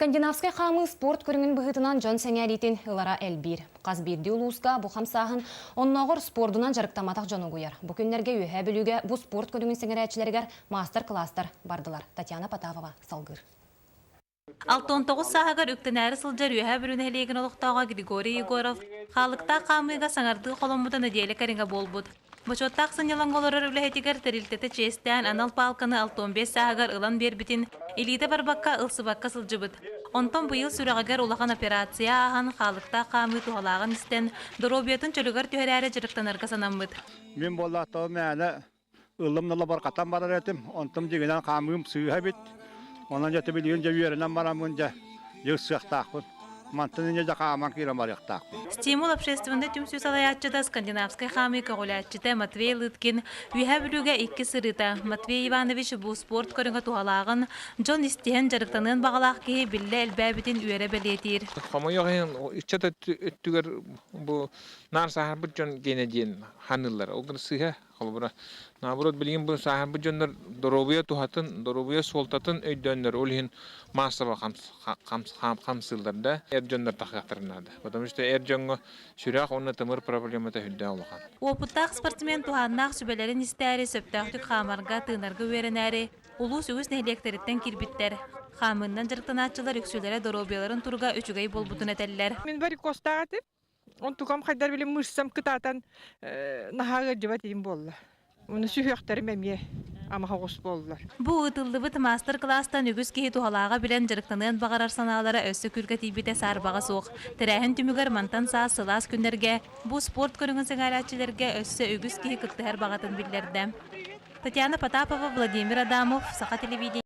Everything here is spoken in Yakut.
Скандинавскай хаамыы спорт көрүҥүн быһыытынан дьон сэҥээриитин ылара элбиир. Хас биирдии улууска бу хамсааһын оннооҕор спордунан дьарыктамматах дьон угуйар. Бу күннэргэ Үөһээ Бүлүүгэ бу спорт көрүҥүн сэҥэрээччилэригэр маастар-кылаастар бардылар. Татьяна Потапова салгыыр. 69 сааһыгар үктэнээри сылдьар Үөһээ Бүлүү нэһилиэгин олохтооҕо Григорий Егоров хаалыктаах хаамыыга саҥардыы холоммута нэдиэлэ кэриҥэ буолбут. Бочуоттаах сынньалаҥҥа олорор үлэһитигэр тэрилтэтэ чиэстээн анал паалканы 65 сааһыгар ылан биэрбитин илиитэ барбакка ылсыбакка сылдьыбыт. Онтон быйыл сүрэҕигэр улахан операция ааһан хаалыктаах хаамыы туһалааҕын истэн, доруобуйатын чөлүгэр түһэрээри дьарыктанарга санаммыт. Мин буоллаахтаҕым мээнэ ыллым да лабарҕатан барар этим, онтум дьиҥинэн хаамыым сыыһа эбит. Онон дьэ билигин дьэ үөрэнэн бараммын дьэ дьэ ысыахтаахпын. Мантан инньэ дьэ хааман киирэн барыахтаахпын. Стимул общественнай түмсүү салайааччыта, скандинавскай хаамыы көҕүлээччитэ Матвей Лыткин Үөһээ Бүлүүгэ икки сырыыта. Матвей Иванович бу спорт көрүҥэ туһалааҕын, дьон истиһэн дьарыктаныан баҕалаах киһи биллэ элбээбитин үөрэ бэлиэтиир. Хомойуох иһин, ыччат өттүгэр бу наар сааһырбыт дьон гиэнэ диэн ханыыллар. Ол гына сыыһа. Холобура, наоборот, билигин бу сааһырбыт дьоннор доруобуйа туһатын, доруобуйа суолтатын өйдөөннөр, ол иһин маассаба хамсыыллар да, эр дьоннор тахыахтарын наада. Потому что эр дьоҥҥо сүрэх уонна тымыр проблемата сүрдээх улахан. Уопуттаах спортсмен туһааннаах сүбэлэрин истээри, сөптөөхтүк хаамарга, тыынарга үөрэнээри, улуус үгүс нэһилиэктэриттэн киирбиттэр. Хаамыыннан дьарыктанааччылар үксүлэрэ доруобуйаларын туруга үчүгэй буолбутун этэллэр. Мин варикозтаах этим. Онтукам хайдар били мышцам кытаатан наһаа ыалдьыбат иим буолла. Уну сүһүөхтэрим эмиэ амаха оҕус буоллар. Бу ыытыллыбыт маастар-кылаастан үгүс киһи туһалааҕа билэн дьарыктаныан баҕарар санаалара өссө күргэтийбитэ саарбаҕа суох. Тэрээһин түмүгэр мантан саас сылаас күннэргэ бу спорт көрүҥүн сэҥээрээччилэргэ өссө үгүс киһи кыттыһар баҕатын биллэрдэ. Татьяна Потапова, Владимир Адамов, Саха телевидение.